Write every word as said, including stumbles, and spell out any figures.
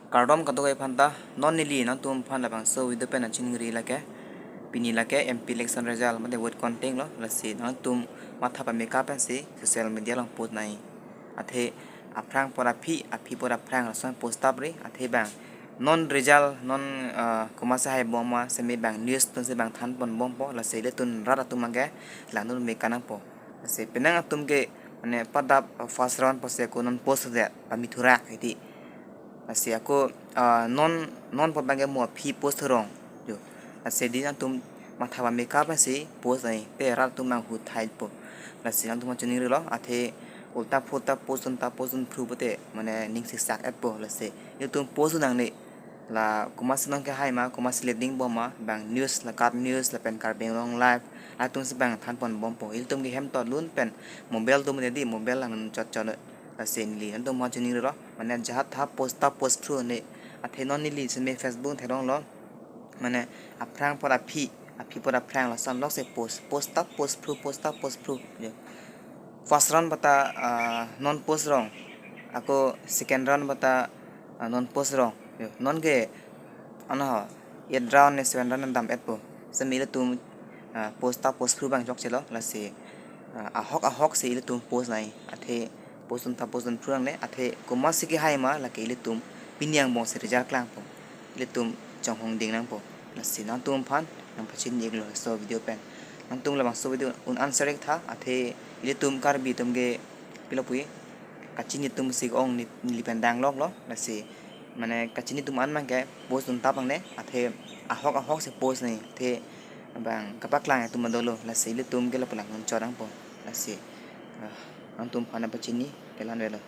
Kardom kadokave aphanta, non neli nangtum aphan labangso video pen nangchiningri lake. Pini lake M P election result mate vote counting lo, lasi nangtum matha pameka pensi social media along post nangji. Athe aphrang apor aphi, aphi apor aphrang lason post tap ri, athe bang non result non, ah, komatsi haibom ma semi bang news atumsi bang thanponbompo, lasi ilitum rat atum abangke langdun pameka nangpo. Lasi penang atum ke mane padap, ah, first round pusi ako non post de pami thurak iti. Lasi ako, ah, non non apot abangke mo aphi post rong. Jo. Lasi di nangtum matha pameka pensi post nangji, te rat atum bang hu thaipo. Lasi nangtum chiningri lo, athe ulta phulta post dunta post dunphru pute mane ning siksak etpo. Lasi ilitum post nangne, la komatsi nangkehai ma, komatsi leading bom ma, bang news la kap news lapen Karbi Anglong Live atumsi bang thanponbompo. Ilitum ke hem to lun pen mobile atum ne di, mobile lang chot chot. Lasi neli nangtum aphan chiningri lo, mane ajahak tha post ta post phru ne, athe non neli semi Facebook theklonglo, mane aphrang apor aphi, aphi apor aphrang lason loksi post, post ta post phru, post ta post phru. Jo. First round bata, ah, non post rong, ako second round bata, ah, non post rong. Jo. Non ke ano ho, eight round ne seven round dam etpo. Semi ilitum, ah, post ta post phru bang chokchelo, lasi, ah, ahok ahok si ilitum post nangji, athe post dunta post dunphru nangne, athe komatsi kehai ma lake ilitum pini angbong si result klangpo. Ilitum chonghong ding nangpo. Lasi nangtum aphan nangpachini iklo so video pen. Nangtum labangso video un-an share ik tha, athe ilitum Karbi atum ke pilo pui kachini atum si ong ne, neli pen danglok lo, lasi mane kachini atum an abangke post dun tap nangne, athe ahok ahok si post nangji, athe bang kapaklang atum dolo, lasi ilitum ke lapu langdun chot nangpo. Lasi, ah, nangtum aphan nangpachini ke la-an avelo.